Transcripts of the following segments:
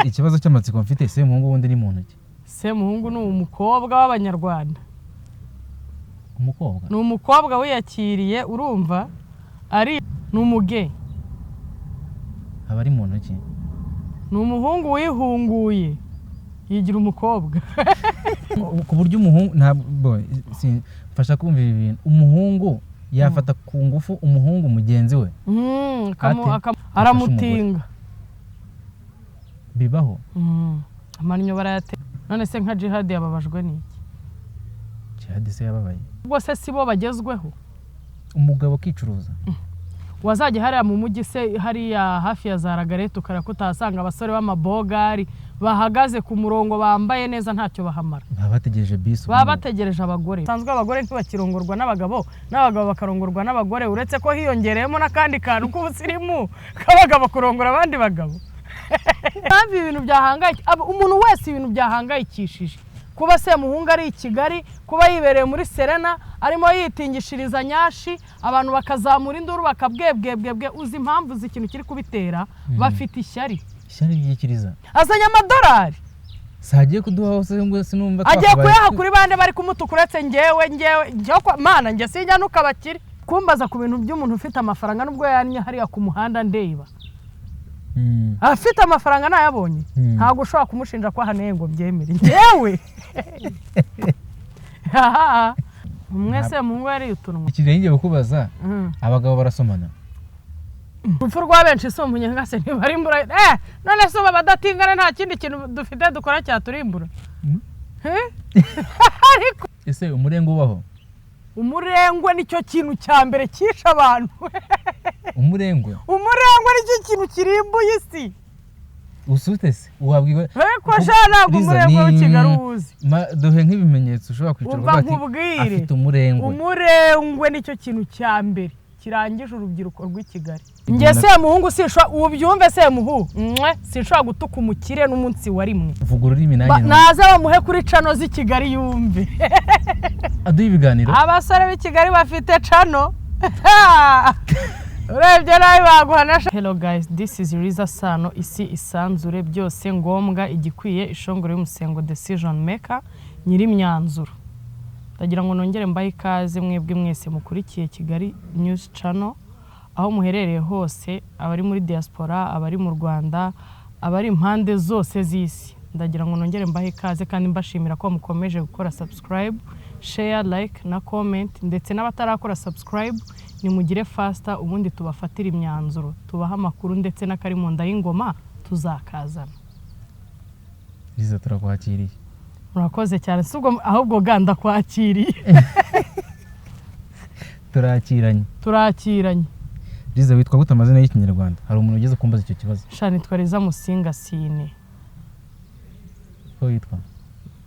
Ikibazo cy'amatsiko mfite, Semuhungu wundi ni muntu ki? Semuhungu ni umukobwa w'Abanyarwanda. Umukobwa? Ni umukobwa wiyakiriye, urumva, ari ni umuge. Aba ari muntu ki? Ni umuhungu wihunguye yigira umukobwa. Ku buryo umuhungu ntabwo mfasha kumva ibi bintu, umuhungu yafata ku ngufu umuhungu mugenzi we? Ate? Aramutinga. Bibaho? Amannyo barayate. None se nka Jihadi yababajwe n'iki? Jihadi se yababaye? Ubwo se si bo bagezweho? Umugabo akicuruza? Wazajya hariya mu mujyi se, hariya hafi ya za Ragarete, ukareba ko utahasanga abasore b'amabogari bahagaze ku murongo, bambaye neza, ntacyo bahamara? Baba bategereje bisi. Baba ubundi. Bategereje abagore. Sanzwe abagore ntibakirongorwa n'abagabo, n'abagabo bakarongorwa n'abagore, uretse ko hiyongereyemo n'akandi kantu k'ubusirimu k'abagabo kurongora abandi bagabo. Impamvu ibintu umuntu wese, ibintu byahangayikishije kuba Semuhungu ari i Kigali, kuba yibereye muri Serena arimo yitingishiriza nyashi, abantu bakazamura induru bakabwebwebwebwe, uzi impamvu, uzi ikintu kiri kubitera? Bafite ishyari. Ishyari ryikiriza. Azanye amadolari. Si agiye kuduha se ngo sinumva? Agiye Twakabaye kuyaha kuri bande bari kumutuka? Uretse ngewe mana njye sinjya nukabakire kumbaza ku bintu by'umuntu ufite amafaranga, nubwo yannye hariya ku muhanda ndeba. Afite amafaranga nayabonye. Ntabwo ushobora kumushinja ko ahaneye ngo mbyemere ngewe. Umwe Semuhungu yariye utunwa. Iki ngiye kukubaza, abagabo barasomana? Urupfu rwa benshi si umunyenga se ntibarimbura? None se ubu abadatingana nta kindi kintu dufite dukora cyaturimbura? Eh? Ariko Ese umurengwe ubaho? Umurengwe nicyo kintu cya mbere cyishe abantu. Umurengwe? Umurengwe nicyo kintu kirimbuye isi. Usute se wabwirwa? Ariko sha, ntabwo Liza, umurengwe w'i Kigali uwuzi. Duhe nk'ibimenyetso ushobora kwicara Umva ukavuga ati nkubwire. afite umurengwe. Umurengwe nicyo kintu cya mbere kirangije urubyiruko rw'i Kigali. Njye Semuhungu sinshobora, ubyumve Semuhu mwe, sinshobora gutuka umukire n'umunsi wa rimwe. Vuga ururimi nanjye numve. Naze bamuhe kuri channel z'i Kigali yumve. Aduhe ibiganiro. Abasore b'i Kigali bafite channel, urebye nabi baguha na. Hello guys, this is Liza Sano, isi isanzure byose ngombwa igikwiye ishongoro y'umusengo, decision maker, nyir'imyanzuro. Ndagira ngo nongere mbahe ikaze mwebwe mwese mukurikiye Kigali News Channel aho muherereye hose, abari muri diaspora, abari mu Rwanda, abari impande zose z'isi. Ndagira ngo nongere mbahe ikaze kandi mbashimira ko mukomeje gukora subscribe, share, like na comment, ndetse n'abatarakora subscribe nimugire faster, ubundi tubafatire imyanzuro, tubahe amakuru, ndetse n'akari mu nda y'ingoma tuzakazana. Liza, turakwakiriye. Murakoze cyane. Si ubwo ahubwo ga ndakwakiriye. Turakiranye. Turakiranye. Liza, witwa gute amazina y'Ikinyarwanda? Hari umuntu ugeze kumbaza icyo kibazo. Sha, nitwa Liza Musinga Sine. Ko witwa?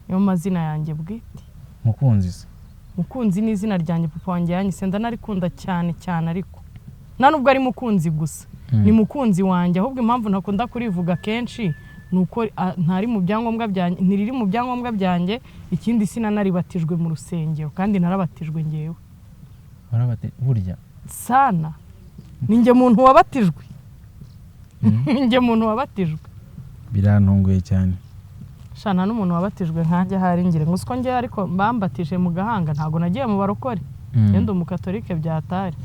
Niyo mazina yanjye bwite. Mukunzi se? Mukunzi ni izina ryanjye papa wanjye yanyise, ndanarikunda cyane cyane, ariko nta nubwo ari Mukunzi gusa, ni mukunzi wanjye. Ahubwo impamvu ntakunda kurivuga kenshi ni uko ntari mu byangombwa byanjye, ntiriri mu byangombwa byanjye. Ikindi, sinanaribatijwe mu rusengero, kandi narabatijwe ngewe. Warabate burya? Sana, ni njye muntu wabatijwe, ni njye muntu wabatijwe. Birantunguye cyane. Sha, nta n'umuntu wabatijwe nkanjye ahari ngire ngo usiko njye, ariko bambatije mu gahanga, ntabwo nagiye mu barokore. Ngende umukatolike byatari.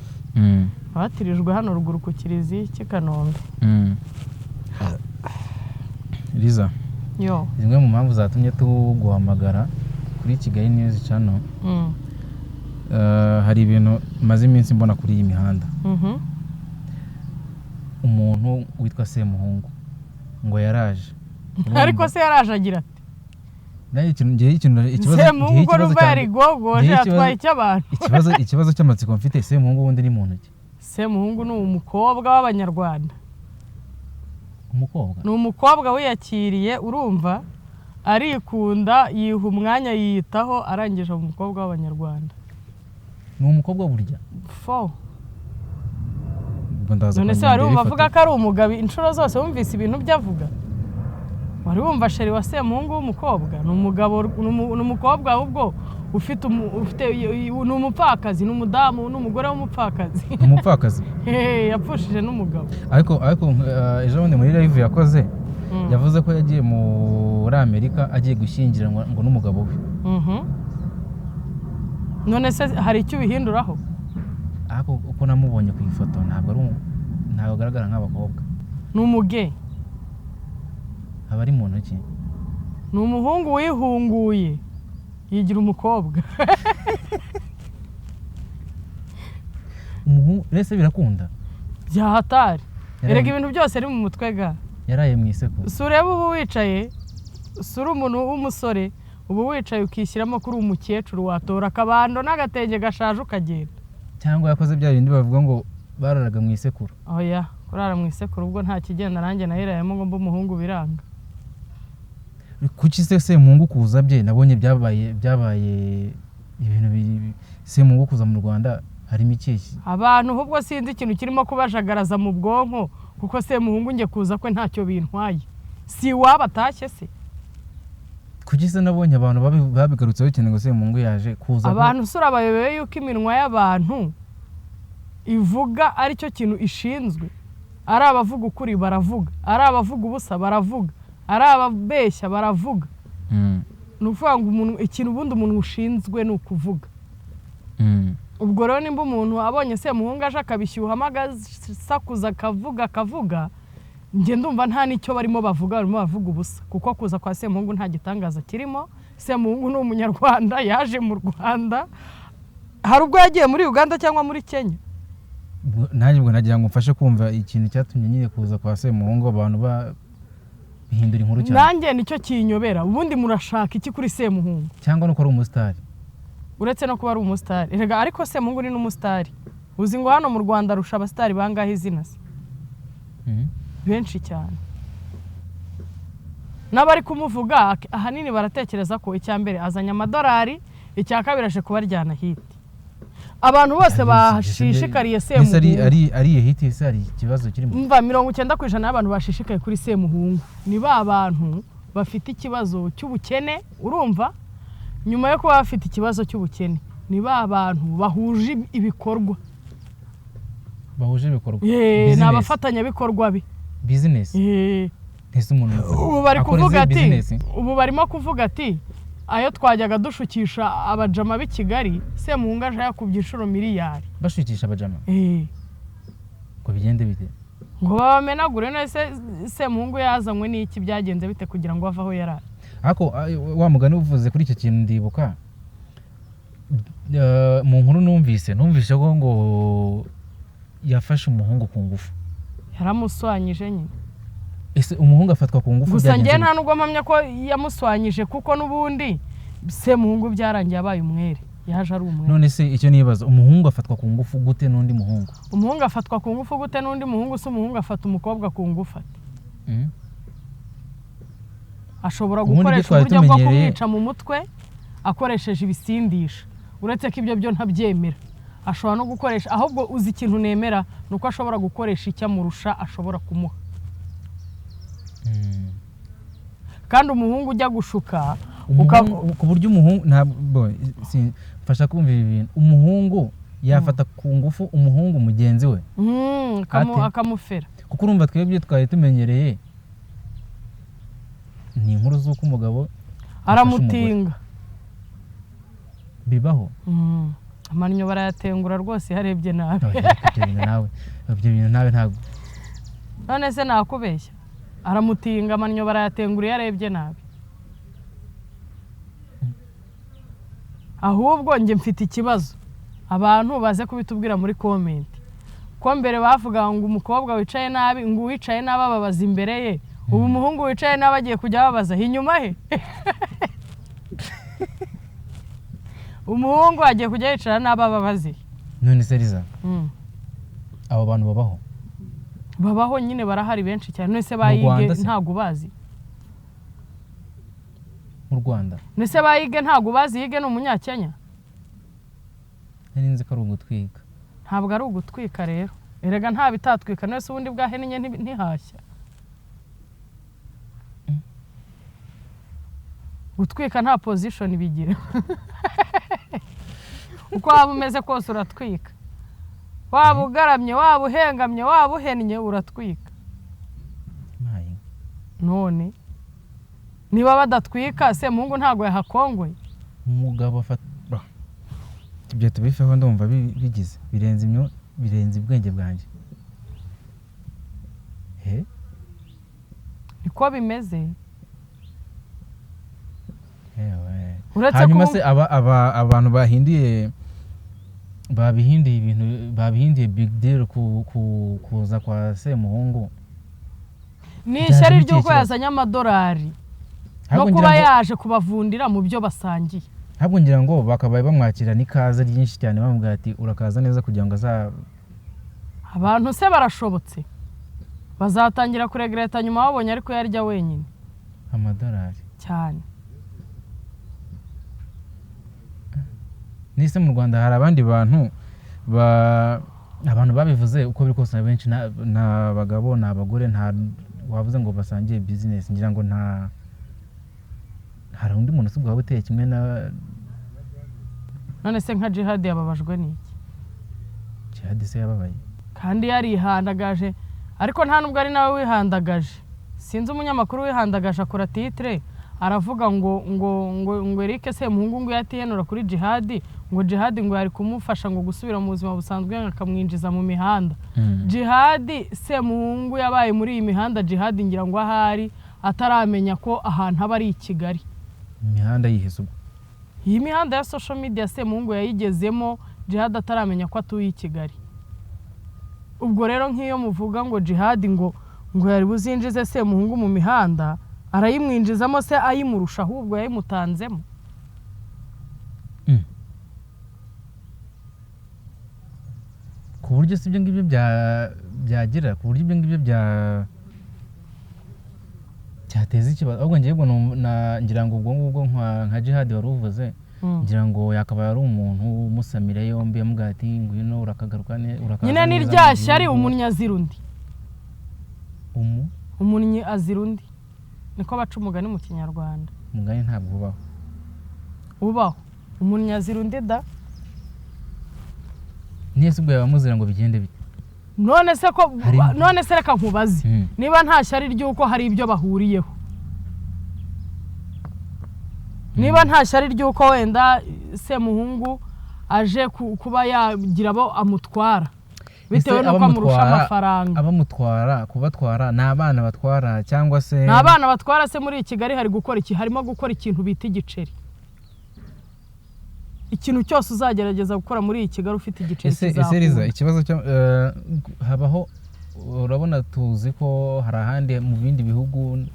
Abatirijwe hano ruguru ku kiliziya cy'i Kanombe. Liza, Yo. zimwe mu mpamvu zatumye tuguhamagara kuri Kigali News Channel, hari ibintu maze iminsi mbona kuri iyi mihanda, umuntu witwa Semuhungu ngo yaraje. Ariko se yaraje agira ati? Nawe ikintu ngewe ikintu ikibazo Semuhungu ngewe ubwo ikibazo numva cyanjye- yarigogoje ngewe atwaye icy'abantu. Ikibazo cy'amatsiko mfite, Semuhungu wundi ni muntu ki? Semuhungu ni umukobwa w'Abanyarwanda. Umukobwa? Ni umukobwa wiyakiriye, urumva, arikunda, yiha umwanya, yiyitaho, arangije aba umukobwa w'Abanyarwanda. Ni umukobwa burya? Fo. Ubwo ndaza None se kongera wari wumva ndabifate. avuga ko ari umugabo? Inshuro zose wumvise ibintu bye avuga, wari wumva chéri wa Semuhungu w'umukobwa? Ni umugabo, ni umukobwa ahubwo ufite, ni umupfakazi, ni umudamu, ni umugore w'umupfakazi. Ni umupfakazi? Hehe, yapfushije n'umugabo. Ariko ejo bundi muri live yakoze Yavuze ko yagiye muri Amerika agiye gushyingiranwa ngo n'umugabo we. None se hari icyo ubihinduraho? Ariko uko namubonye ku ifoto, ntabwo ari ntabwo agaragara nk'abakobwa. Ni umuge. Aba ari mu ntoki. Ni umuhungu wihunguye yigira umukobwa. Umuhungu ese birakunda? Byahatari. Erega ibintu byose ari mu mutwe ga. Yaraye mu isekuru. Si ureba ubu wicaye, si uri umuntu w'umusore, ubu wicaye ukishyiramo ko uri umukecuru, watora akabando n'agatenge gashaje ukagenda. Cyangwa yakoze bya bindi bavuga ngo bararaga mu isekuru. Oya, kurara mu isekuru ubwo nta kigenda, nanjye nayirayemo ngo mbe umuhungu biranga. Kuki se Semuhungu kuza bye nabonye byabaye ibintu biri? Semuhungu kuza mu Rwanda harimo ikihe? Abantu ahubwo sinzi ikintu kirimo kubajagaraza mu bwonko, kuko Semuhungu njye kuza kwe ntacyo bintwaye, si iwabo atashye se? Kuki se nabonye abantu babigarutseho cyane ngo Semuhungu yaje kuza? Abantu usura abayobewe yuko iminwa y'abantu ivuga aricyo kintu ishinzwe. Ari abavuga ukuri baravuga, ari abavuga ubusa baravuga, ari ababeshya baravuga. Ni ukuvuga ngo umuntu ikintu ubundi umuntu ushinzwe ni ukuvuga. Ubwo rero nimba umuntu abonye Semuhungu aje akabishyuhamo, agasakuza, akavuga akavuga, njye ndumva nta n'icyo barimo bavuga, barimo bavuga ubusa, kuko kuza kwa Semuhungu nta gitangaza kirimo. Semuhungu ni Umunyarwanda, yaje mu Rwanda. Hari ubwo yagiye muri Uganda cyangwa muri Kenya? Nanjye ubwo nagira ngo mfashe kumva ikintu cyatumye nyine kuza kwa Semuhungu abantu bihindura inkuru cyane. Nanjye nicyo kinyobera. Ubundi murashaka iki kuri Semuhungu? Cyangwa nuko ari umusitari. Uretse no kuba ari umusitari erega, ariko Semuhungu ni n'umusitari. Uzi ngo hano mu Rwanda arusha abasitari bangahe izina se? Benshi cyane. N'abari kumuvuga ahanini baratekereza ko icya mbere azanye amadolari, icya kabiri aje kubaryana hit. Abantu bose bashishikariye Ese ari Semuhungu, ari iyo hit ese hari ikibazo kirimo? Mva, 90% y'abantu bashishikaye kuri Semuhungu ni ba bantu bafite ikibazo cy'ubukene. Urumva, nyuma yo kuba bafite ikibazo cy'ubukene, ni ba bantu bahuje ibikorwa. Bahuje ibikorwa? Ni Business. abafatanyabikorwa be. Business. Ese umuntu Ubu bari akora kuvuga izihe ati business? Ubu barimo kuvuga ati ayo twajyaga dushukisha abajama b'i Kigali, Semuhungu aje yakubye inshuro miliyari. Bashukisha abajama ngo bigende bite? Ngo babamenagure. None se Semuhungu yazanywe n'iki? Byagenze bite kugira ngo ave aho yari ari? Ariko wa mugani uvuze kuri icyo kintu, ndibuka mu nkuru numvise ko ngo yafashe umuhungu ku ngufu. Yaramuswanyije nyine. Ese umuhungu afatwa ku ngufu Gusa byagenze njye nta bite? nubwo mpamya ko yamuswanyije, kuko n'ubundi Semuhungu byarangiye abaye umwere, yaje ari umwere. None se icyo nibaza, umuhungu afatwa ku ngufu gute n'undi muhungu? Umuhungu afatwa ku ngufu gute n'undi muhungu? Se umuhungu afata umukobwa ku ngufu ate? Ashobora Ubundi ibyo gukoresha twari uburyo bwo tumenyereye- kumwica mu mutwe akoresheje ibisindisha, uretse ko ibyo byo ntabyemera. Ashobora no gukoresha, ahubwo uzi ikintu nemera ni uko ashobora gukoresha icyo amurusha ashobora kumuha. Kandi umuhungu ujya gushuka Ku buryo umuhungu ntabwo mfasha kumva ibi bintu, umuhungu yafata ku ngufu umuhungu mugenzi we? Ate? Akamufera. Kuko urumva twebwe twari tumenyereye ni inkuru z'uko umugabo afashe umugore. Aramutinga. Bibaho? Amannyo barayatengura rwose iyo arebye nabi. Oya, ariko ibyo bintu nawe ntabwo. None se nakubeshya? Aramutinga, amannyo barayatengura iyo arebye nabi. Ahubwo njye mfite ikibazo, abantu baze kubitubwira muri comment. Ko mbere bavuga ngo umukobwa wicaye nabi, ngo uwicaye nabi ababaza imbere ye, ubu umuhungu wicaye nabi agiye kujya ababaza inyuma he? Umuhungu agiye kujya yicara nabi ababaze? None se Liza, abo bantu babaho? Babaho nyine, barahari benshi cyane. None se Mu bayige Rwanda se? ntabwo ubazi? Mu Rwanda? None se bayige ntabwo ubazi? Yige ni Umunyakenya. Nari nzi ko ari ugutwika. Ntabwo ari ugutwika rero. Erega nta bitatwika. None se ubundi bwahennye ntihashya? Gutwika nta position bigira. Uko waba umeze kose uratwika, waba ugaramye, waba uhengamye, waba uhennye, uratwika. Mayi. None niba badatwika, Semuhungu ntabwo yahakongoye. Umugabo afata. Ibyo tubifeho, ndumva bigize birenze birenze ubwenge bwanjye. He? Niko bimeze. Ewe. Uretse Hanyuma ko se aba abantu bahinduye, babihinduye ibintu, babihinduye big deal ku kuza kwa Semuhungu? Ni ishyari Byari ikihe ry'uko kibazo? yazanye amadolari no Ahubwo kuba ngira ngo- yaje kubavundira mu byo basangiye. Ahubwo ngira ngo bakabaye bamwakira n'ikaze ryinshi cyane, bamubwira ati urakaza neza, kugira ngo aza Abantu se barashobotse? Bazatangira kuregreta nyuma babonye ariko yarya wenyine. Amadolari. Cyane. Nise mu Rwanda hari abandi bantu ba abantu babivuze. Uko biri kose abenshi nta bagabo, nta bagore, nta wavuze ngo basangiye business. Ngira ngo nta hari undi muntu usibwa waba uteye kimwe na None se nka Jihad yababajwe n'iki? Jihad se yababaye? Kandi yarihandagaje. Ariko nta nubwo ari nawe wihandagaje, sinzi umunyamakuru wihandagaje akora titre, aravuga ngo Eric Semuhungu ngo yatihenura kuri Jihad, ngo Jihad ngo yari kumufasha ngo gusubira mu buzima busanzwe, akamwinjiza mu mihanda. Jihad, Semuhungu yabaye muri iyi mihanda, Jihad ngira ngo ahari ataramenya ko ahantu aba ari i Kigali. Imihanda yihese ubwo? Iyi mihanda ya social media Semuhungu yayigezemo Jihad ataramenya ko atuye i Kigali. Ubwo rero nk'iyo muvuga ngo Jihad ngo yari buzinjize Semuhungu mu mihanda, arayimwinjizamo se ayimurusha? Ahubwo yayimutanzemo. Ku buryo si ibyo ngibyo byagira, ku buryo ibyo ngibyo byateza ikibazo. Ahubwo njyewe ubwo ngira ngo ubwo ngubwo nka Jihad wari uvuze, ngira ngo yakabaye ari umuntu umusamira yombi, amubwira ati ngwino, urakagaruka urakaza Nyine ni neza rya mu shyari. gihugu. Umunnyi azira undi. Umu Umunnyi azira undi, niko baca umugani mu Kinyarwanda. Umugani ntabwo ubaho. Ubaho, umunnyi azira undi da. Nese ubwo yaba amuzira ngo bigende bite? None se ko Hari- None se reka nkubaze, niba nta shyari ry'uko hari ibyo bahuriyeho, niba nta shyari ry'uko wenda Semuhungu aje kuba yagira abo amutwara bitewe Ese n'uko amurusha abamutwara- amafaranga? Abamutwara, kubatwara ni abana batwara cyangwa se? Ni abana batwara se? Muri Kigali hari gukora iki? Harimo gukora ikintu bita igiceri. Ikintu cyose uzagerageza gukora muri iyi Kigali ufite igiceri Ese Liza, kizakunda. ikibazo cyo habaho, urabona, tuzi ko hari ahandi mu bindi bihugu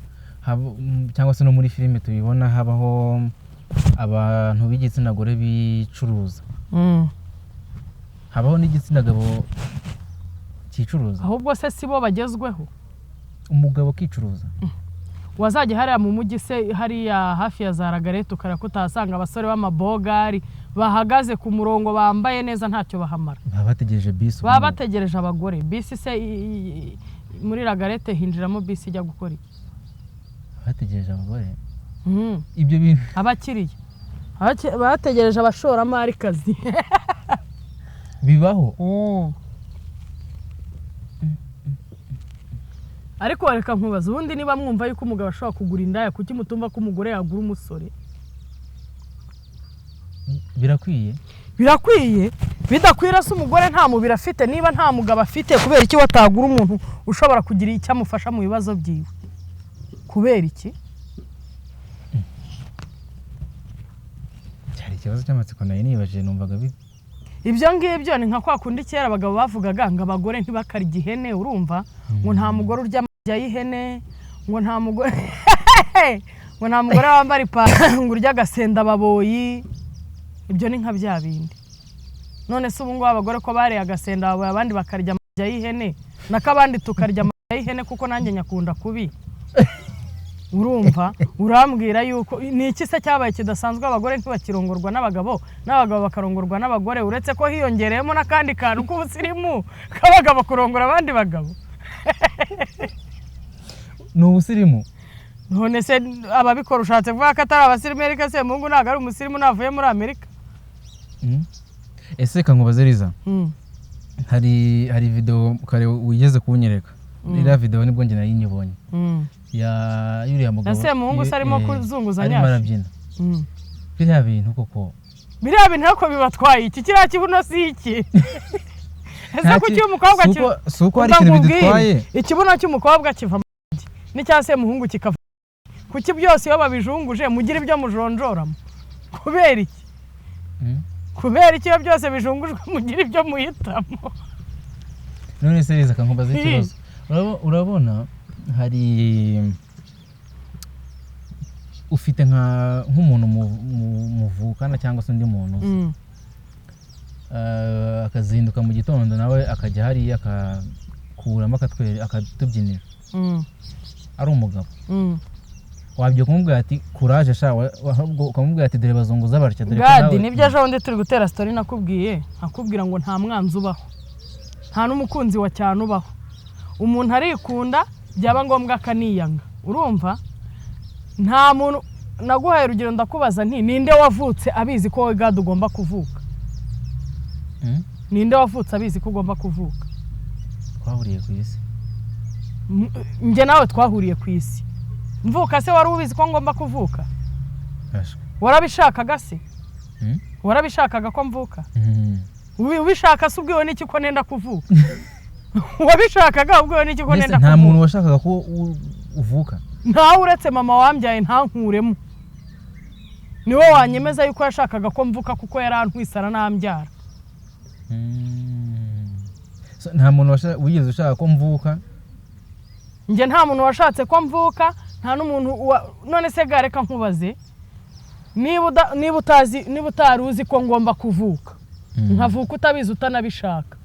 cyangwa se no muri filime tubibona, habaho abantu b'igitsina gore bicuruza. Habaho n'igitsina gabo cyicuruza? Ahubwo se si bo bagezweho? Umugabo akicuruza? Wazajya hariya mu mujyi se, hariya hafi ya za Ragarete, ukareba ko utahasanga abasore b'amabogari bahagaze ku murongo, bambaye neza, ntacyo bahamara? Baba bategereje bisi Baba ubu. bategereje abagore. Bisi se muri Ragarete hinjiramo bisi ijya gukora iki? Baba bategereje abagore. Ibyo bintu Abakiriya. Bategereje abashoramari kazi. Bibaho? Ariko reka nkubaza, ubundi niba mwumva yuko umugabo ashobora kugura indaya, kuki mutumva ko umugore yagura umusore? Birakwiye? Birakwiye. Bidakwira se umugore nta mubiri afite? Niba nta mugabo afite, kubera iki watagura umuntu ushobora kugira icyo amufasha mu bibazo byiwe? Kubera iki? Cyari ikibazo cy'amatsiko nari nibajije, numvaga Ibyo ngibyo ni nka kwa kundi kera abagabo bavugaga ngo abagore ntibakarye ihene, urumva, ngo nta mugore urya amabya y'ihene, ngo nta mugore wambara ipantaro, ngo urya agasenda ababoyi. Ibyo ni nka bya bindi. None se ubu ngubu abagore ko bariye agasenda ababoyi, abandi bakarya amabya y'ihene, nako abandi tukarya amabya y'ihene, kuko nanjye nyakunda kubi, urumva, urambwira yuko ni iki se cyabaye kidasanzwe? Abagore ntibakirongorwa n'abagabo, n'abagabo bakarongorwa n'abagore, uretse ko hiyongereyemo n'akandi kantu k'ubusirimu k'abagabo kurongora abandi bagabo. Ni ubusirimu? None se ababikora ushatse kuvuga ko atari abasirimu? Eric Semuhungu ntabwo ari umusirimu, navuye muri Amerika? Ese reka nkubaze, Liza. Hari video kare wigeze kunyereka. Iriya video nibwo njye nayinyibonye. Ya yuriya mugabo. Na Semuhungu se arimo kuzunguza arimo nyashi. arabyina. Biriya bintu koko. Biriya bintu ariko bibatwaye iki? Kiriya kibuno si iki ese? Kuki umukobwa Si uko hari Umva ikintu nkubwire, bidutwaye. Ikibuno cy'umukobwa kiva mu magi n'icya Semuhungu kikava. Kuki byose iyo babijunguje mugira ibyo mujonjoramo? Kubera iki? Kubera iki iyo byose bijungujwe mugira ibyo muhitamo? None se Liza, kankubaza ikibazo. Urabona hari ufite nk'umuntu muvukana cyangwa se undi muntu uzi, akazinduka mu gitondo nawe akajya hariya akakuramo akatubyinira, ari umugabo, wabyo kumubwira ati "Kuraje sha", ahubwo ukamubwira ati "Dore bazunguza batya, dore ko Gadi, nawe." Nibyo, ejo bundi turi gutera story nakubwiye, nkakubwira ngo nta mwanzi ubaho, nta n'umukunzi wa cyane ubaho. Umuntu arikunda, byaba ngombwa akaniyanga. Urumva, nta muntu. Naguhaye urugero, ndakubaza nti ninde wavutse abizi ko wowe Gadi ugomba kuvuka? Ninde wavutse abizi ko ugomba kuvuka? Twahuriye ku isi. Njye nawe twahuriye ku isi. Mvuka se wari ubizi ko ngomba kuvuka? Ashwe. Warabishakaga se? Mm? Warabishakaga ko mvuka? Mm. Ubishaka se ubwiwe n'iki ko nenda kuvuka? Wabishakaga ubwiwe n'iki ko Mbese nenda nta kuvuka? muntu washakaga ko uvuka? Ntawe, uretse mama wambyaye ntankuremo, niwe wanyemeza yuko yashakaga ko mvuka, kuko yarantwise aranambyara. So, nta muntu wigeze ushaka ko mvuka? Njye nta muntu washatse ko mvuka, nta n'umuntu none se ga reka nkubaze, niba utazi, niba utari uzi ko ngomba kuvuka, nkavuka utabizi utanabishaka,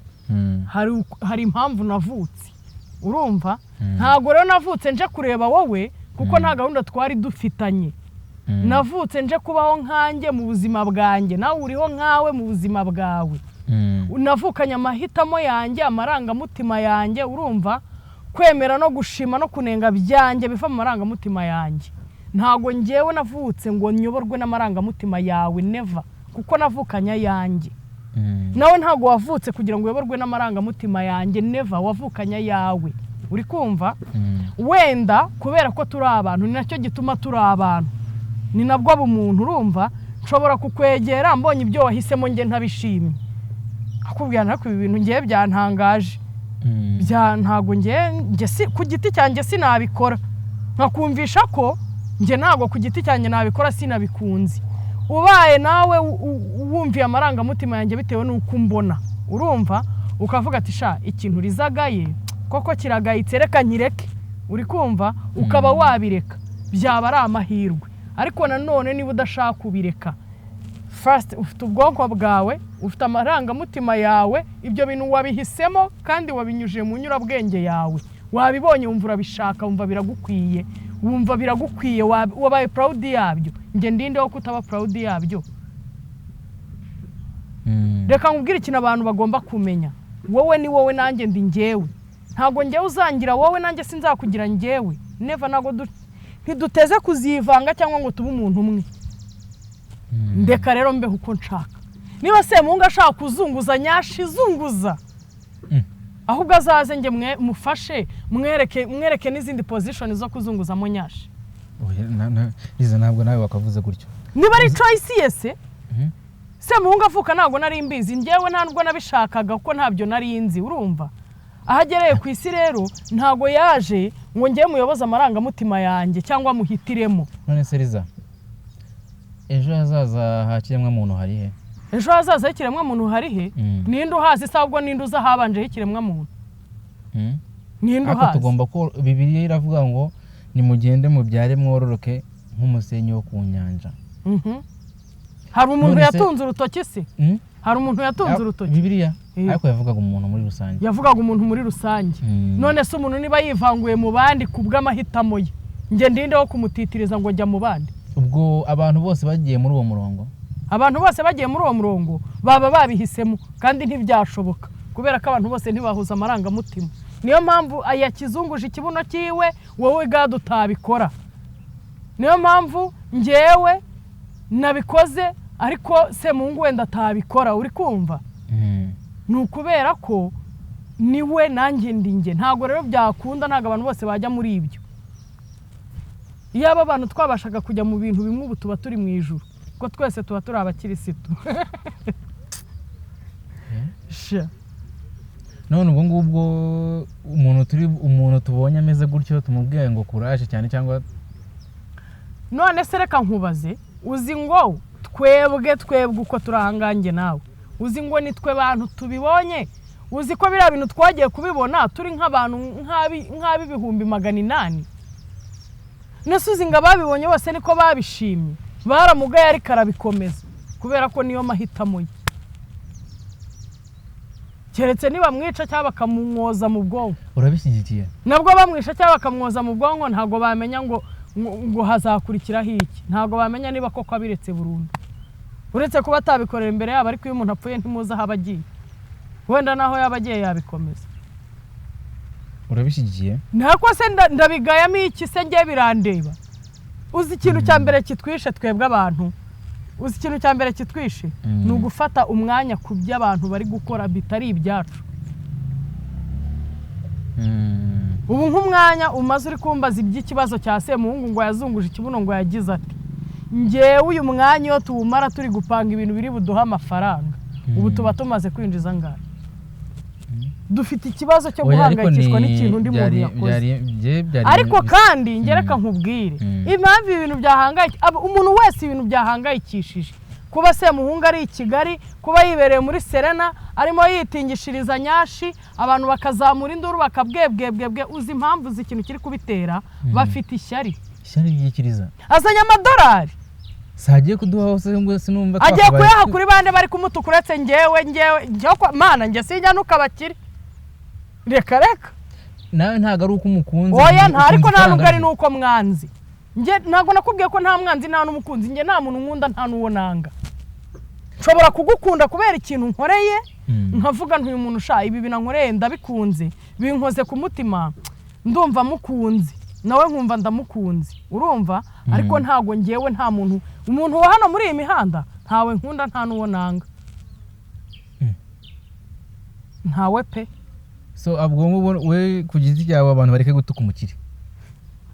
hari impamvu navutse, urumva? Ntabwo rero navutse nje kureba wowe, kuko nta gahunda twari dufitanye. Navutse nje kubaho nkanjye mu buzima bwanjye, nawe uriho nkawe mu buzima bwawe. Navukanye amahitamo yanjye, amarangamutima yanjye, urumva, kwemera no gushima no kunenga byanjye biva mu marangamutima yanjye. Ntabwo ngewe navutse ngo nyoborwe n'amarangamutima yawe, never, kuko navukanye ayanjye. Nawe ntabwo wavutse kugira ngo uyoborwe n'amarangamutima yanjye, never, wavukanye ayawe. Uri kumva? Wenda kubera ko turi abantu, ni nacyo gituma turi abantu, ni nabwo bumuntu. Urumva, nshobora kukwegera mbonye ibyo wahisemo njye ntabishimye, akubwira ariko ibi bintu ngiye byantangaje, bya ntabwo ngiye si ku giti cyanjye sinabikora, nkakumvisha ko njye ntabwo ku giti cyanjye nabikora, sinabikunze. Ubaye nawe wumviye amarangamutima yanjye bitewe n'uko umbona, urumva, ukavuga ati "Sha, ikintu rizagaye koko kiragayitse, reka nkireke." Uri kumva, ukaba wabireka, byaba ari amahirwe. Ariko nanone niba udashaka kubireka, first ufite ubwonko bwawe, ufite amarangamutima yawe, ibyo bintu wabihisemo kandi wabinyujije mu nyurabwenge yawe, wabibonye wumva urabishaka, wumva biragukwiye, wumva biragukwiye, wabaye proud yabyo. Njye ndinde wo kutaba proud yabyo? Reka nkubwire ikintu abantu bagomba kumenya: wowe ni wowe, nanjye ndi njyewe. Ntabwo njyewe uzangira wowe, nanjye sinzakugira njyewe, never. Ntabwo ntiduteze kuzivanga cyangwa ngo tube umuntu umwe. Ndeka rero mbeho uko nshaka. Niba Semuhungu ashaka kuzunguza nyashi, izunguza. Ahubwo azaze njye mufashe, mwereke n'izindi position zo kuzunguzamo nyashi. Oya, Liza, ntabwo nawe wakavuze gutyo. Niba ari choice ye se? Mhm. Semuhungu avuka ntabwo nari mbizi njyewe, nta nubwo nabishakaga kuko ntabyo nari nzi. Urumva, aho agereye ku isi rero ntabwo yaje ngo njyewe muyoboze amarangamutima yanjye cyangwa muhitiremo. None se Liza, ejo hazaza ha kiremwamuntu hari he? Ejo hazaza h'ikiremwamuntu hari he? Ninde uhazi se ahubwo? Ninde uza ahabanje h'ikiremwamuntu? Ninde Ariko uhazi? tugomba ko Bibiliya iravuga ngo nimugende mubyare mwororoke nk'umusenyi wo ku nyanja. Hari umuntu None se- yatunze urutoki se? Hari umuntu yatunze urutoki? Bibiliya Eh. ariko yavugaga umuntu muri rusange. Yavugaga umuntu muri rusange. None se umuntu niba yivanguye mu bandi ku bw'amahitamo ye, njye ndinde wo kumutitiriza ngo jya mu bandi? Ubwo abantu bose bagiye muri uwo murongo? Abantu bose bagiye muri uwo murongo baba babihisemo, kandi ntibyashoboka kubera ko abantu bose ntibahuza amarangamutima. Niyo mpamvu yakizunguje ikibuno cyiwe, wowe gade utabikora. Niyo mpamvu njyewe nabikoze, ariko Semuhungu wenda atabikora. Uri kumva? Ni ukubera ko niwe, nanjye ndi njye. Ntabwo rero byakunda, ntabwo abantu bose bajya muri ibyo. Iyaba abantu twabashaga kujya mu bintu bimwe, ubu tuba turi mu ijuru, kuko twese tuba turi abakirisitu. Sha. None ubwo ngubwo umuntu tubonye ameze gutyo, tumubwiye ngo kuraje cyane cyangwa? None se reka nkubaze, uzi ngo twebwe uko turi ahangange nawe, uzi ngo ni twe bantu tubibonye? Uzi ko biriya bintu twagiye kubibona turi nk'abantu nk'ab'800,000? Nese uzi ngo ababibonye bose niko babishimye? Baramugaye, ariko arabikomeza kubera ko niyo mahitamo ye. Keretse nibamwica cyangwa bakamumwoza mu bwonko. Urabishyigikiye? Nabwo bamwisha cyangwa bakamwoza mu bwonko, ntabwo bamenya ngo hazakurikiraho iki. Ntabwo bamenya niba koko abiretse burundu, uretse kuba atabikorera imbere yabo. Ariko iyo umuntu apfuye ntimuzi aho aba agiye, wenda naho yaba agiye yabikomeza. Urabishyigikiye? Ntako se ndabigayamo iki se? Ngiye birandeba. Uzi ikintu cya mbere kitwishe twebwe abantu? Uzi ikintu cya mbere kitwishe? Ni ugufata umwanya ku byo abantu bari gukora bitari ibyacu. Ubu nk'umwanya umaze uri kumbaza iby'ikibazo cya Semuhungu, ngo yazunguje ikibuno, ngo yagize ati, ngewe uyu mwanya iyo tuwumara turi gupanga ibintu biri buduhe amafaranga, ubu tuba tumaze kwinjiza angahe? Dufite ikibazo cyo Oya, ariko guhangayikishwa n'ikintu undi muntu yakoze. Byari Ariko kandi ngereka nkubwire impamvu ibintu umuntu wese ibintu byahangayikishije. Kuba Semuhungu ari i Kigali, kuba yibereye muri Serena arimo yitingishiriza nyashi, abantu bakazamura induru bakabwebwebwebwe, uzi impamvu? Uzi ikintu kiri kubitera? Bafite ishyari. Ishyari ryikiriza. Azanye amadolari. Sagiye kuduha hose ngo sinumva. Agiye Twakabaye kuyaha kuri bande bari kumutuka? Uretse ngewe mana njye sinjya nukabakire, reka reka. Nawe ntabwo ari uko umukunze. Oya, ukunze nta, ariko nta ifaranga nubwo ari rye. nuko mwanzi. Njye ntabwo nakubwiye ko nta mwanzi nta n'umukunzi. Njye nta muntu nkunda, nta n'uwo nanga. Nshobora kugukunda kubera ikintu nkoreye, nkavuga ntuyu muntu usha ibi binankoreye ndabikunze, binkoze ku mutima, ndumva mukunze, nawe nkumva ndamukunze, urumva? Ariko ntabwo ngewe nta muntu, umuntu wa hano muri iyi mihanda ntawe nkunda, nta n'uwo nanga. Ntawe pe. So ubwo ngubwo we ku giti cyawe, abantu bareke gutuka umukire?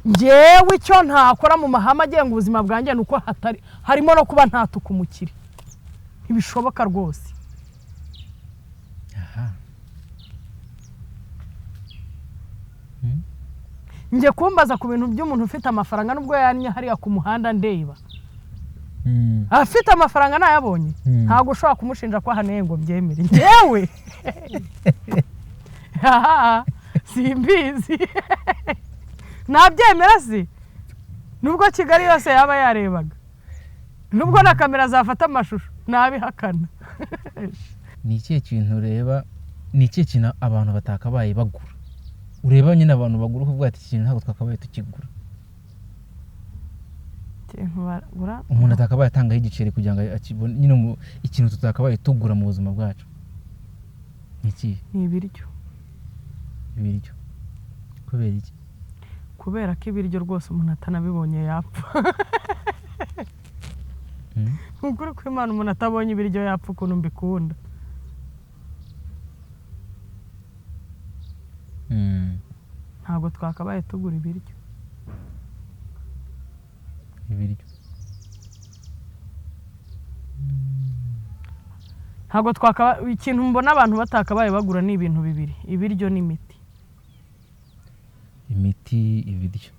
Ngewe icyo ntakora mu mahame agenga ubuzima bwanjye ni uko hatari harimo no kuba ntatuka umukire, ntibishoboka rwose. Aha. Njye kumbaza ku bintu by'umuntu ufite amafaranga, nubwo yannye hariya ku muhanda ndeba, afite amafaranga nayabonye, ntabwo ushobora kumushinja ko ahaneye ngo mbyemere. Njyewe Aha, simbizi, nabyemera si nubwo Kigali yose yaba yarebaga, nubwo na kamera zafata amashusho, nabihakana. Ni ikihe kintu ureba, ni ikihe kintu abantu batakabaye bagura, ureba nyine abantu bagura ukavuga ati iki kintu ntabwo twakabaye tukigura? Ikintu bagura? Umuntu atakabaye atangaho igiceri kugira ngo akibone nyine, ikintu tutakabaye tugura mu buzima bwacu ni ikihe? Ni ibiryo. Ibiryo? Kubera iki? Kubera ko ibiryo rwose umuntu atanabibonye yapfa. Ni ukuri kw'Imana, umuntu atabonye ibiryo yapfa, ukuntu mbikunda. Ntabwo twakabaye tugura ibiryo. Ibiryo. Ntabwo twakaba, ikintu mbona abantu batakabaye bagura ni ibintu bibiri: ibiryo n'imiti. Imiti, ibiryo.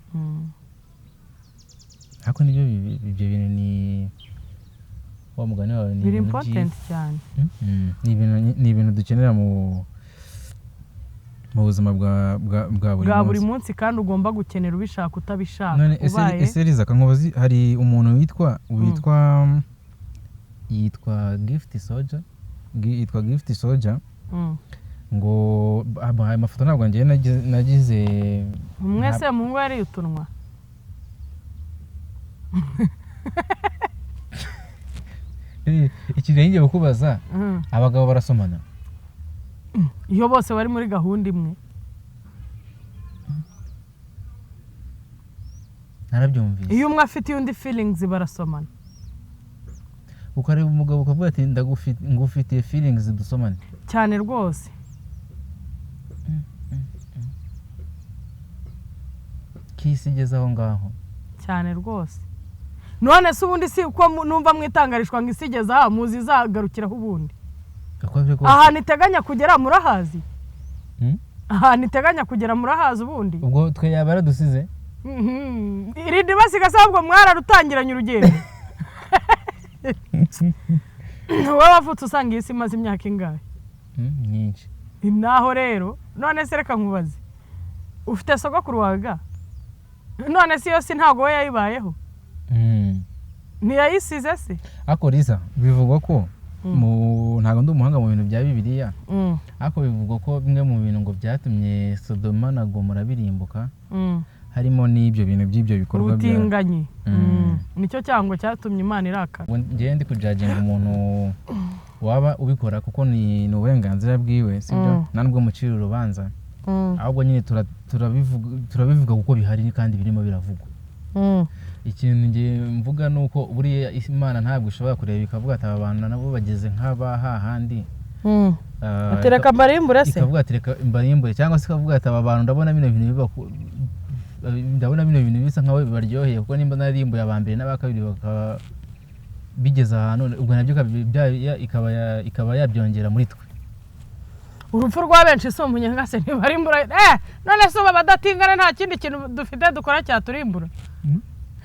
Ariko nibyo ibyo bintu ni wa mugani wawe, ni Biri ibintu important cyane. Ni ibintu dukenera mu buzima bwa buri Bwa buri munsi. munsi, kandi ugomba gukenera ubishaka utabishaka. None ese Ubaye ese Liza, kankubazi, hari umuntu witwa Gift Soldier, yitwa Gift Soldier, ngo ayo mafoto ntabwo njyewe nagize. Umwe se muhungu yariye utunwa. Ikintu ngiye kukubaza, abagabo barasomana? Iyo bose bari muri gahunda imwe. Narabyumvise. Iyo umwe afite undi feelings, barasomana. Ukareba umugabo ukavuga ati ngufitiye feelings, dusomane? Cyane rwose. Kisi igeze aho ngaho. Cyane rwose. None se ubundi si uko numva mwitangarishwa ngo isi igeze aha, muzi izagarukiraho ubundi? Uko biri kose. Ahantu iteganya kugera murahazi? Ahantu iteganya kugera murahazi ubundi? Ubwo twe yaba yaradusize. Irindi basiga se, ahubwo mwararutangiranye urugendo. Wowe wavutse usanga iyi si imaze imyaka ingahe? Myinshi. Naho rero, none se reka nkubaze, ufite sogokuru wawe ga? None se iyo si ntabwo we yayibayeho? Ntiyayisize se? Ariko Liza, bivugwa ko mu ntabwo ndi umuhanga mu bintu bya Bibiliya, ariko bivugwa ko bimwe mu bintu ngo byatumye Sodoma na Gomora birimbuka harimo n'ibyo bintu by'ibyo bikorwa bya Ubutinganyi. Nicyo cyango cyatumye Imana irakara. Ubwo njyewe ndi kujudginga umuntu waba ubikora, kuko ni uburenganzira bwiwe, sibyo? Nta nubwo mucira urubanza, ahubwo nyine turabivuga kuko bihari kandi birimo biravugwa. Ikintu ngiye mvuga ni uko buriya Imana ntabwo ishobora kureba ikavuga ati aba bantu nabo bageze nk'aba hahandi. Atereka mbarimbure se? Ikavuga ati reka mbarimbure, cyangwa se ikavuga ati aba bantu ndabona bino bintu ndabona bino bintu bisa nkaho bibaryoheye, kuko nimba narimbuye aba mbere n'aba kabiri bakaba bigeze ahantu, ubwo nabyo ikaba yabyongera muri twe. Urupfu rwa benshi si umunyenga se ntibarimbura? None se ubu abadatingana nta kindi kintu dufite dukora cyaturimbura?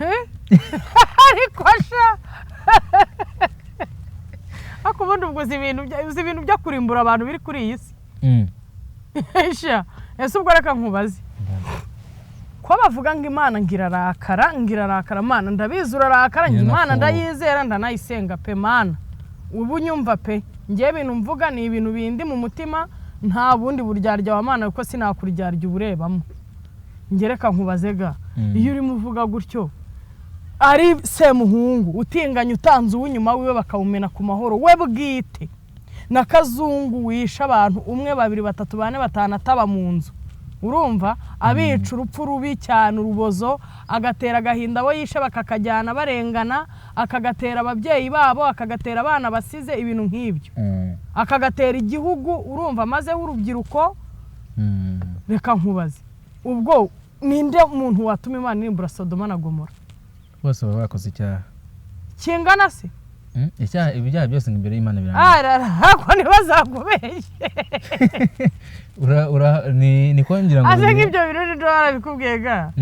Eh? Ariko sha, ariko ubundi ubwo uzi ibintu byo kurimbura abantu biri kuri iyi si? Sha, ese ubwo reka nkubaze, ko bavuga ngo Imana ngo irarakara, ngo irarakara, Mana ndabizi urarakara, ngo Imana Iranafuha. Ndayizera, ndanayisenga pe. Mana, ubu nyumva pe, ngewe ibintu mvuga ni ibintu bindi mu mutima, nta bundi buryarya wa Mana, kuko sinakuryarya uburebamo. Njye reka nkubaze ga, iyo urimo uvuga gutyo, ari Semuhungu utinganya utanze uw'inyuma wiwe bakawumena ku mahoro we bwite, na Kazungu wishe abantu umwe, babiri, batatu, bane, batanu, ataba mu nzu, urumva abica urupfu rubi cyane, urubozo, agatera agahinda abo yishe bakakajyana barengana, akagatera ababyeyi babo, akagatera abana basize, ibintu nk'ibyo, akagatera igihugu, urumva mazeho urubyiruko. Reka nkubaze, ubwo ninde muntu watuma Imana irimbura Sodoma na Gomora? Bose baba bakoze icyaha. Kingana se? Icyaha, ibyaha byose ngo imbere y'Imana birangana. Arara ko ntibazakubeshye. Ni ko ngira ngo Ase birimo. Nk'ibyo bintu nibyo barabikubwiye ga?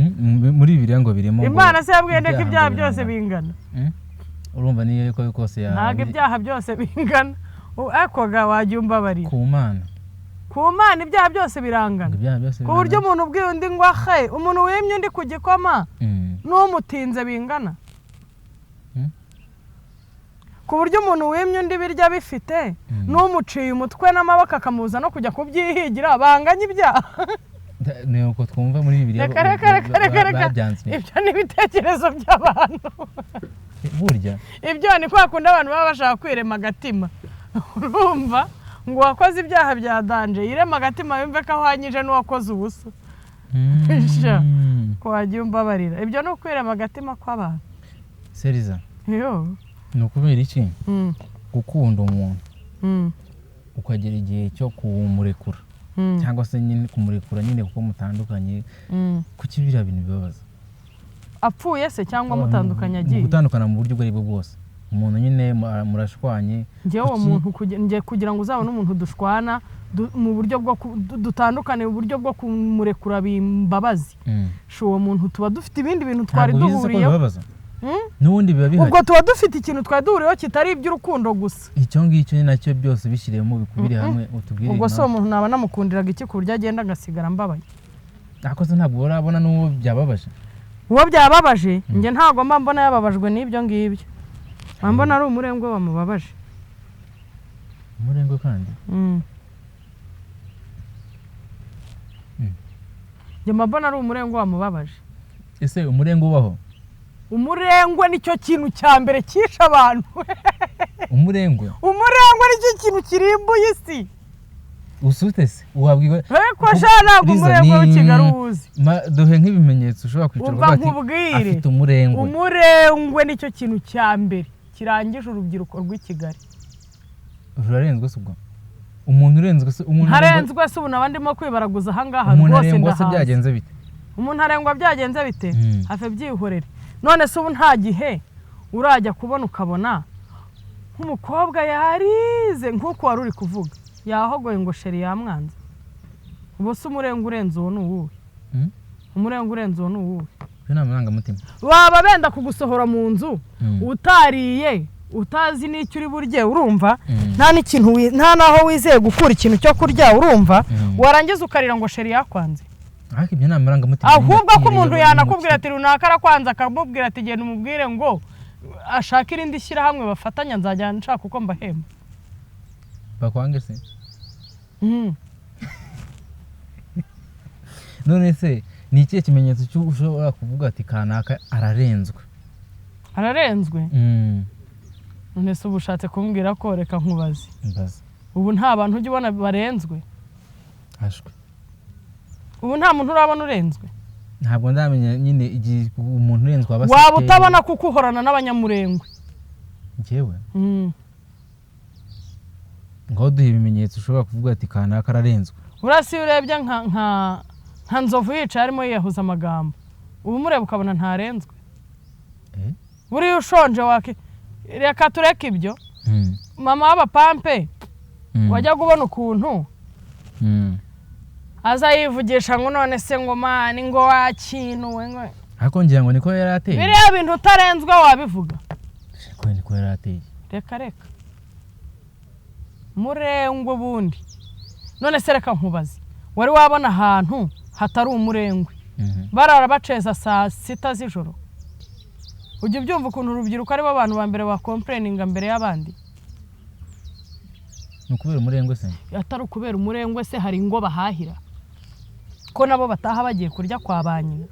Muri Bibiliya ngo birimo ngo Imana se yabwiye nde ko ibyaha ngo byose birangana. bingana? Urumva niyo ko kose ya Ntabwo ibyaha byose bingana. Ariko ga wajya umbabarira. Ku Mana. Ku Mana ibyaha byose birangana? Ngo ibyaha byose Ku buryo birangana. umuntu ubwiye undi ngo ahe, umuntu wimye undi ku gikoma n'umutinze bingana? Ku buryo umuntu wimye undi ibiryo abifite n'umuciye umutwe n'amaboko akamubuza no kujya kubyihigira banganya ibyaha? Ni uko twumva muri Bibiliya. Reka, reka, reka, reka, reka. Babyanze. Ibyo ni ibitekerezo by'abantu. Burya. Ibyo ni kwa kundi abantu baba bashaka kwirema agatima, urumva ngo uwakoze ibyaha bya danger yirema agatima yumve ko ahwanyije n'uwakoze ubusa. Sha. Ko wagiye umbabarira, ibyo ni ukwirema agatima kw'abantu. Seriza, Yo. ni ukubera iki gukunda umuntu ukagera igihe cyo kumurekura, cyangwa se nyine kumurekura nyine kuko mutandukanye, kuki biriya bintu bibabaza? Apfuye se cyangwa mutandukanye? Mu Agiye? gutandukana mu buryo ubwo aribwo bwose, umuntu nyine murashwanye. Njyewe uwo Kuki- muntu njye kugira ngo uzabone umuntu dushwana mu buryo bwo dutandukane mu buryo bwo kumurekura bimbabazi. Sha, uwo muntu tuba dufite ibindi bintu twari Ntabwo bizi ko duhuriyeho. bibabaza, n'ubundi biba bihari. Ubwo tuba dufite ikintu twari duhuriyeho kitari iby'urukundo gusa. Icyo ngicyo ni nacyo, byose bishyiremo bikubire hamwe utubwire Ubwo se uwo impamvu. muntu naba namukundiraga iki ku buryo agenda agasigara mbabaye? Ariko se ntabwo urabona n'uwo byababaje? Uwo byababaje, njye ntabwo mba mbona yababajwe n'ibyo ngibyo, mba mbona ari umurengwe wamubabaje. Umurengwe kandi? Njye mba mbona ari umurengwe wamubabaje. Ese umurengwe ubaho? Umurengwe nicyo kintu cya mbere cyishe abantu. Umurengwe? Umurengwe nicyo kintu kirimbuye isi. Usute se wabwirwa? Ariko sha, ntabwo Liza, umurengwe w'i Kigali uwuzi. Duhe nk'ibimenyetso ushobora kwicara Umva ukavuga ati nkubwire. afite umurengwe. Umurengwe nicyo kintu cya mbere kirangije urubyiruko rw'i Kigali. Rurarenzwe se? Ubwo umuntu urenzwe se, umuntu Ntarenzwe se ubu naba ndimo kwibaraguza ahangaha? Umuntu Rwose arengwa se ndahazi. byagenze bite? Umuntu arengwa byagenze bite? Have, byihorere. None se ubu nta gihe urajya kubona ukabona nk'umukobwa yarize nk'uko wari uri kuvuga, yahogoye ngo chéri yamwanze? Ubu se umurenga urenze uwo ni uwuhe? Mm? Umurenga urenze uwo ni uwuhe? Iyo ni amarangamutima. Baba benda kugusohora mu nzu, utariye, utazi n'icyo uri burye, urumva? Nta n'ikintu nta n'aho wizeye gukura ikintu cyo kurya, urumva? Warangiza ukarira ngo chéri yakwanze. Ariko ibyo ni amarangamutima. Ahubwo ko umuntu Yireba yanakubwira ati runaka arakwanze, akamubwira ati genda umubwire ngo ashake irindi shyirahamwe bafatanya, nzajya nshaka uko mbahemba. Bakwange se? Mm. None se ni ikihe kimenyetso cy'uko ushobora kuvuga ati kanaka ararenzwe? Ararenzwe? None se ubu ushatse kumbwira ko, reka nkubaze. Mbaza. Ubu nta bantu ujya ubona barenzwe? Ashwe. Ubu nta muntu urabona urenzwe? Ntabwo ndamenya nyine igihe umuntu urenzwe aba Waba afite. utabona kuko uhorana n'abanyamurengwe. Njyewe? Mm. Ngaho duha ibimenyetso ushobora kuvuga ati kanaka ararenzwe. Urasi iyo urebye nka Nzovu yicaye arimo yiyahuza amagambo, uba umureba ukabona ntarenzwe? Eh? Buriya ushonje waki, reka tureke ibyo. Mama w'abapampe, wajyaga ubona ukuntu aza yivugisha ngo none se ngo man, ngo wakinuwe, ngo Ariko ngira ngo niko yari ateye. Biriya bintu utarenzwe wabivuga? Ko niko yari ateye. Reka reka, murengwe ubundi. None se reka nkubaze, wari wabona ahantu hatari umurengwe barara baceza saa 6 z'ijoro? Ujya ubyumva ukuntu urubyiruko aribo bantu ba mbere bacomplaininga mbere y'abandi? Ni ukubera umurengwe se? Atari ukubera umurengwe se, hari ingo bahahira ko nabo bataha bagiye kurya kwa ba nyina?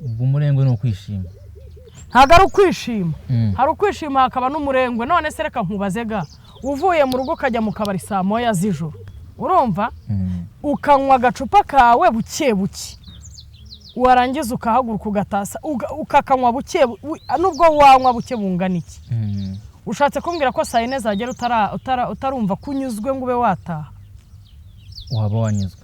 Ubwo umurengwe ni ukwishima? Ntabwo ari ukwishima. Hari ukwishima hakaba n'umurengwe. None se reka nkubaze ga, uvuye mu rugo ukajya mu kabari saa 1 z'ijoro, urumva, ukanywa agacupa kawe buke buke, warangiza ukahaguruka ugatasa, ukakanywa buke nubwo wanywa buke bungana iki, ushatse kumbwira ko saa 4 zagera utarumva ko unyuzwe ngo ube wataha? Waba wanyuzwe.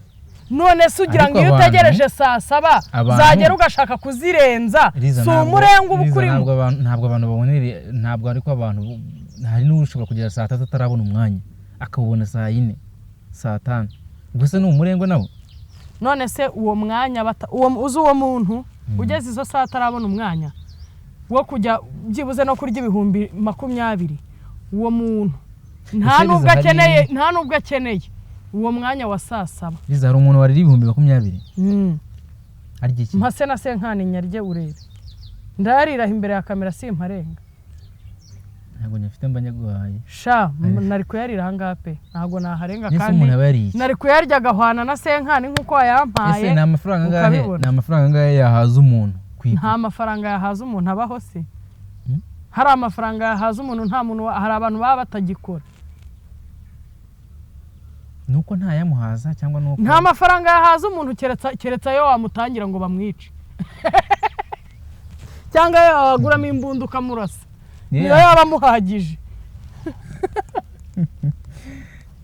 None se ugira Ariko ngo iyo utegereje saa 7 zagera ugashaka kuzirenza, Liza, si umurengwe uba Liza, ukurimo? Ntabwo abantu babonera, ntabwo, ariko abantu, hari n'ushobora kugera saa 3 atarabona umwanya, akawubona saa 4, saa 5. Ubwo se ni umurengwe nawo? None se uwo mwanya uwo uzi, uwo muntu ugeze izo saa atarabona umwanya wo kujya byibuze no kurya 20,000, uwo muntu nta Ese Liza, nubwo akeneye, nta nubwo akeneye uwo mwanya wa saa 7. Liza, hari umuntu warira 20,000 arya iki? Mpase na senkani nyarye urebe, ndayariraho imbere ya kamera simparenga. Ntabwo nyafite, mba nyaguhaye. Sha, nari kuyarira ahangaha pe, ntabwo naharenga. Nese Kandi umuntu aba yariye iki? nari kuyarya agahwana na senkani nk'uko wayampaye. Ese ni amafaranga angahe? Ukabibona. Ni amafaranga angahe yahaza umuntu ku Nta mafaranga yahaza umuntu abaho se. Hari amafaranga yahaza umuntu, nta muntu hari abantu baba batagikora. Ni uko ntayamuhaza cyangwa ni uko Nta mafaranga yahaza umuntu keretse ayo wamutangira ngo bamwice, cyangwa ayo waguramo imbunda ukamurasa. Niyo Niyo yaba amuhagije.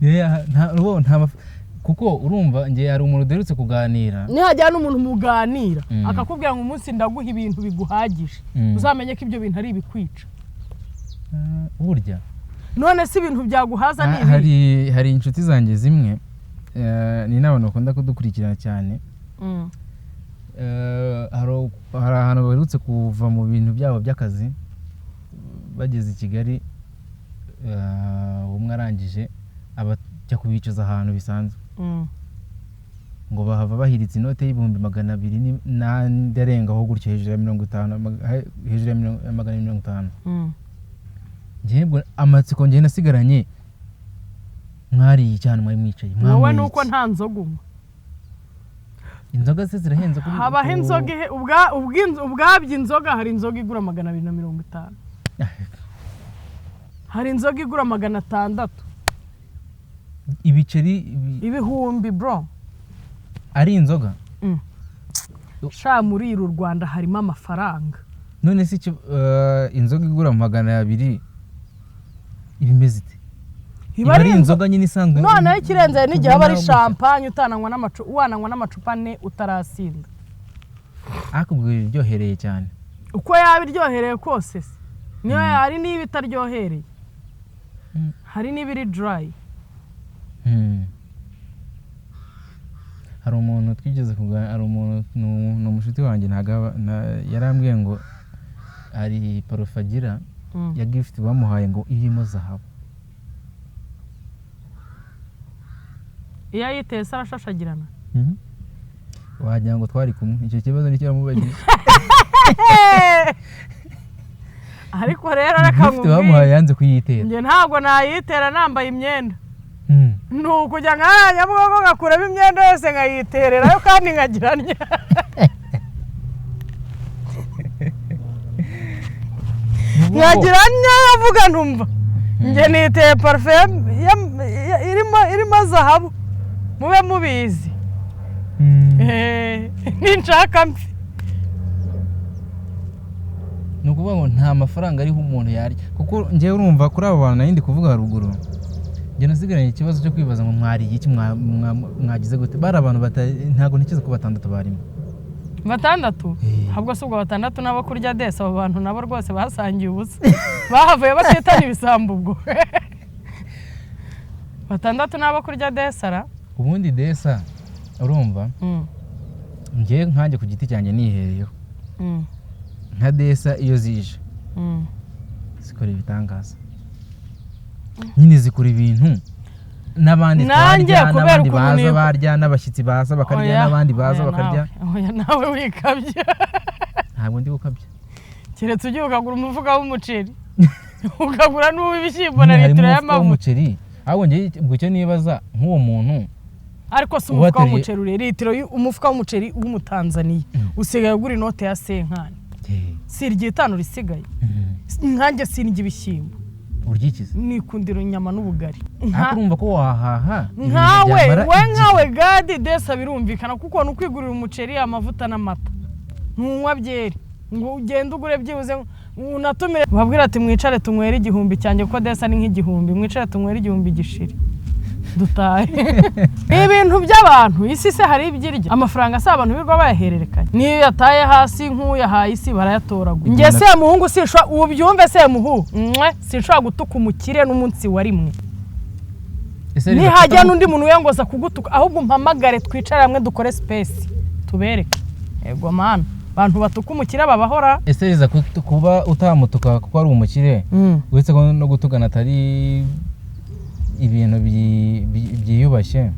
Niyo nta kuko urumva njye hari umuntu duherutse kuganira. Nihajyana n'umuntu muganira akakubwira ngo umunsi ndaguha ibintu biguhagije, uzamenye ko ibyo bintu ari ibikwica. Ah, burya. None se ibintu byaguhaza ni ibi? Hari inshuti zanjye zimwe, ni n'abantu bakunda kudukurikirana cyane. Hari ahantu baherutse kuva mu bintu byabo by'akazi bageze i Kigali, umwe arangije abajya kubicaza ahantu bisanzwe, ngo bahava bahiritse inote y'200,000 n'andi arengaho gutyo, hejuru ya 50, hejuru ya 250. Njyewe ubwo amatsiko njyewe nasigaranye, mwariye cyane, mwari mwicaye Wowe mwanyweye ni uko iki? nta nzoga unywa. Inzoga se zirahenze kuri Habaho inzoga ubwabyo inzoga, hari inzoga igura 250, hari inzoga igura 600. Ibiceri Ibihumbi, bro. Ari inzoga? Sha, muri uru Rwanda harimo amafaranga. None se icyo inzoga igura 200 iba imeze ite? Iba ari inzoga nyine isanzwe. Noneho ikirenze, hari n'igihe aba ari tubona gusa. champagne, utananywa n'amacupa, wananywa n'amacupa ane utarasinda. Akubwira iryohereye cyane. Uko yaba iryohereye kose se, niyo hari n'iba itaryohereye, hari n'ibiri dry. Hari umuntu twigeze kuganira, hari umuntu, ni umushuti wanjye, ntabwo yarambwiye ngo hari parufe agira ya gift bamuhaye ngo irimo zahabu. Iyo ayiteye se arashashagirana. Wagira ngo twari kumwe, icyo kibazo nicyo yamubajije. Ariko rero reka Gift bamuhaye nkubwire, yanze kuyitera. Njye ntabwo nayitera nambaye imyenda. Ni ukujya nka Nyabugogo ngakuramo imyenda yose nkayitererayo kandi nkagira ntya, nkagira ntya, nkavuga ntumva njye niteye parufe irimo zahabu, mube mubizi. Ninshaka mbi. Ni ukuvuga ngo nta mafaranga ariho umuntu yarya, kuko njyewe urumva kuri abo bantu nari ndi kuvuga haruguru, njye nasigaranye ikibazo cyo kwibaza ngo mwariye iki, mwagize gute? Bari abantu ntabwo ntekereza ko batandatu barimo. Batandatu? Ahubwo si ubwo batandatu nabo kurya desi, abo bantu nabo rwose basangiye ubusa, bahavuye batitana ibisambo. Ubwo batandatu nabo kurya desara. Ubundi desa urumva, njyewe nkanjye ku giti cyanjye nihereyeho, nka desa iyo zije zikora ibitangaza nyine, zikora ibintu n'abandi Nanjye twarya, kubera n'abandi ukuntu baza barya, n'abashyitsi baza bakarya, Oya, n'abandi baza oya bakarya. Nawe, oya nawe wikabye. Ntabwo ndi gukabya. Keretse ugiye ukagura umufuka w'umuceri, ukagura n'uw'ibishyimbo na Nyine harimo litiro umufuka y'amavuta. w'umuceri. Ahubwo njye ubwo icyo nibaza nk'uwo muntu Ariko si umufuka ubateruye- w'umuceri ure litiro umufuka w'umuceri w'umutanzaniya usigaye ugura inote ya senkani, si iry'itanu risigaye. Nkanjye sindya ibishyimbo. Uryikize. Nikundira inyama n'ubugari. Ariko urumva ko wahaha ibintu Nkawe byamara we igihe. Nkawe gadi desa birumvikana, kuko ni ukwigurira umuceri, amavuta n'amata, ntunywa byeri ngo ugende ugure byibuze unatumire ubabwire ati mwicare tunywere 1000 cyanjye, kuko desa ni nk'1000, mwicare tunywere 1000 gishiri dutahe. Ni ibintu by'abantu isi se hari ibyo irya amafaranga, si abantu birirwa bayahererekanya, niyo yataye hasi nk'uyahaye isi barayatoragura. Njye Semuhungu sinshobora, ubyumve Semuhu mwe, sinshobora gutuka umukire n'umunsi wa rimwe. Ese Liza, Nihajya n'undi muntu wiyangoza kugutuka, ahubwo umpamagare twicare hamwe dukore space tubereke. Yego mana, abantu batuka umukire babahora. Ese Liza, kuba utamutuka kuko ari umukire, uretse ko no gutukana atari ibintu byiyubashye,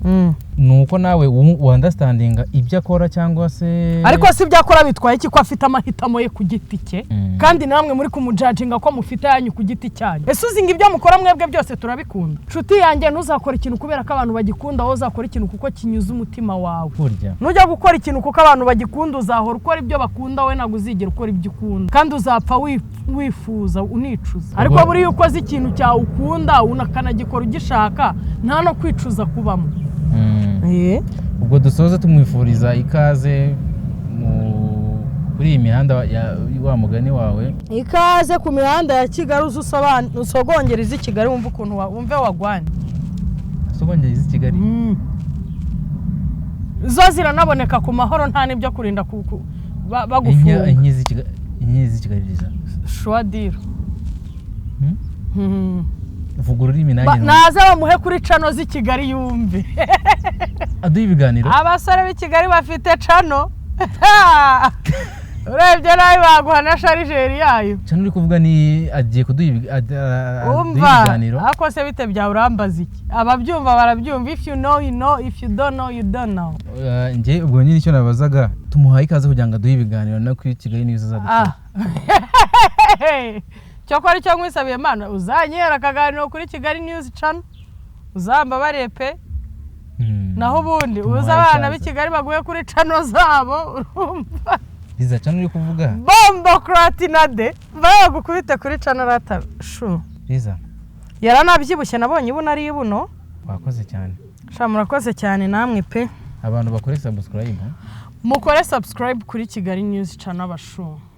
ni uko nawe wandastandinga ibyo akora cyangwa se? Ariko si ibyo akora bitwaye iki, ko afite amahitamo ye ku giti cye? Kandi namwe muri kumujajinga ko mufite ayanyu ku giti cyanyu. Ese uzi ngo ibyo mukora mwebwe byose turabikunda? Nshuti yanjye, ntuzakora ikintu kubera ko abantu bagikunda, wowe uzakora ikintu kuko kinyuze umutima wawe. Burya. Nujya gukora ikintu kuko abantu bagikunda, uzahora ukora ibyo bakunda, wowe ntabwo uzigera ukora ibyo ukunda, kandi uzapfa wifuza unicuza. Ariko buriya ukoze ikintu cyawe ukunda, unakanagikora ugishaka, nta no kwicuza kubamo. Ubwo dusoza tumwifuriza ikaze kuri iyi mihanda wa mugani wawe. Ikaze ku mihanda ya Kigali, uze usogongere iz'i Kigali, wumve ukuntu wumve wagwanye. Usogongere iz'i Kigali. Zo ziranaboneka ku mahoro, nta n'ibyo kurinda bagufunga. Inye z'i Kigali Liza. Shuwadiro. Vuga ururimi nanjye Naze bamuhe kuri channel z'i Kigali yumve. Aduha ibiganiro. Abasore b'i Kigali bafite channel, urebye nabi baguha na charger yayo. Channel uri kuvuga ni agiye kuduha aduha Umva. ibiganiro. Ariko se bite byawe, urambaza iki? Ababyumva barabyumva. If you know, you know; if you don't know, you don't know. Njye ubwo nyine icyo nabazaga, tumuhaye ikaze kugira ngo aduhe ibiganiro no kuri Kigali News azadufasha. Ah. Cyokora icyo nkwisabiye mana, uzanyera akaganiro kuri Kigali News Channel, uzambabariye pe. Naho ubundi Tumuhaye uza abana ikaze. b'i Kigali baguye kuri channel zabo, urumva? Liza, channel uri kuvuga. Bombo kratinade bagukubite kuri channel rata shu. Liza. Yaranabyibushye, nabonye ibuno ari ibuno. Wakoze cyane. Sha, murakoze cyane namwe pe. Abantu bakore subscribe. Mukore subscribe kuri Kigali News Channel, abashu.